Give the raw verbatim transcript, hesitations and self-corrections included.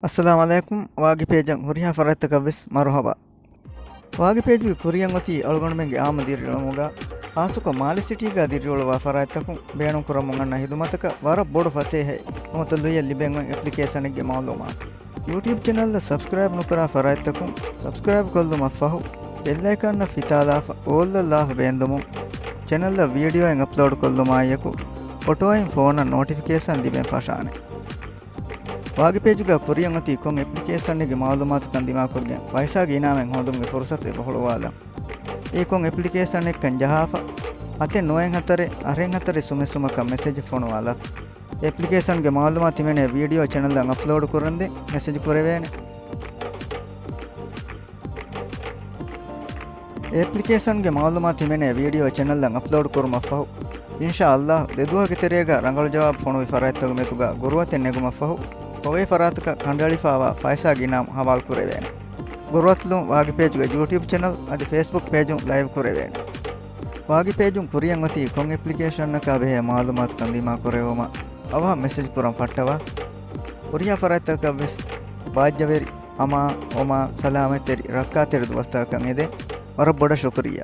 އައްސަލާމު ޢަލައިކުމް. ވާގި ޕޭޖަށް ހުރިހާ ފަރާތްތަކަށްވެސް މަރުޙަބާ. ވާގި ޕޭޖުގެ ކުރިއަށް އޮތީ އަޅުގަނޑުމެންގެ އާއްމު ދިރިއުޅުމުގަ، ޚާއްޞަކޮށް މާލެ ސިޓީގަ ދިރިއުޅުވާ ފަރާތްތަކުން ބޭނުންކުރަމުން އަންނަ ހިދުމަތަކަށް ވަރަށް ބޮޑު ފަސޭހައެއް ނުވަތަ ލުޔެއް ލިބެން އޮތް އެޕްލިކޭޝަނެއްގެ މަޢުލޫމާތު. ޔޫޓިއުބް ޗެނަލްއަށް ސަބްސްކްރައިބް ނުކުރާ ފަރާތްތަކުން ސަބްސްކްރައިބް ކޮށްލުމަށްފަހު، ބެލްއައިކަންއަށް ފިތާލާފަ، އޯއްލައްލާފަ ބޭންދުމުން، ޗެނަލްއަށް ވީޑިއޯއެއް އަޕްލޯޑް ކޮށްލުމާއިއެކު، އޮޓޯއިން ފޯނަށް ނޯޓިފިކޭޝަން ލިބެން ފަށާނެ. ވާގި ޕޭޖުގަ ކުރިއަށް އޮތީ ކޮން އެޕްލިކޭޝަނެއްގެ މަޢުލޫމާތުކަން ދިމާކޮށްގެން ފައިސާގެ އިނާމެއް ހޯދުމުގެ ފުރުޞަތު އެބަ ހުޅުވާލަން. އެއީ ކޮން އެޕްލިކޭޝަނެއްކަން ޖަހާފަ، އަތެއް ނުވައެއް ހަތަރެއް، އަށެއް ހަތަރެއް ސުމެއް ސުމަކަށް މެސެޖެއް ފޮނުވާލާ. އެޕްލިކޭޝަންގެ މަޢުލޫމާތު ހިމެނޭ ވީޑިއޯ ޗެނަލްއަށް އަޕްލޯޑް ކުރަންދެން މެސެޖް ކުރެވޭނެ. އެޕްލިކޭޝަންގެ މަޢުލޫމާތު ހިމެނޭ ވީޑިއޯ ޗެނަލްއަށް އަޕްލޯޑް ކުރުމަށްފަހު، އިންޝާ ﷲ، ދެދުވަހުގެ ތެރޭގަ ރަނގަޅު ޖަވާބު ފޮނުވި ފަރާތްތަކުގެ މެދުގަ ގުރުއަތެއް ނެގުމަށްފަހު، އޮވޭ ފަރާތަކަށް ކަނޑައެޅިފައިވާ ފައިސާގެ އިނާމު ހަވާލު ކުރެވޭނެ. ގުރުއަތުލުން ވާގި ޕޭޖުގެ ޔޫޓިއުބް ޗެނަލް އަދި ފޭސްބުކް ޕޭޖުން ލައިވް ކުރެވޭނެ. ވާގި ޕޭޖުން ކުރިއަށް އޮތީ ކޮން އެޕްލިކޭޝަނަކާ ބެހޭ މަޢުލޫމާތުކަން ދިމާ ކުރެވުމަށް އަވަހަށް މެސެޖް ކުރަން ފައްޓަވާ. ހުރިހާ ފަރާތްތަކަށްވެސް ބާއްޖަވެރި، އަމާން، އޮމާން، ސަލާމަތްތެރި، ރައްކާތެރި ދުވަސްތަކަކަށް އެދެން. ވަރަށް ބޮޑަށް ޝުކުރިއްޔާ.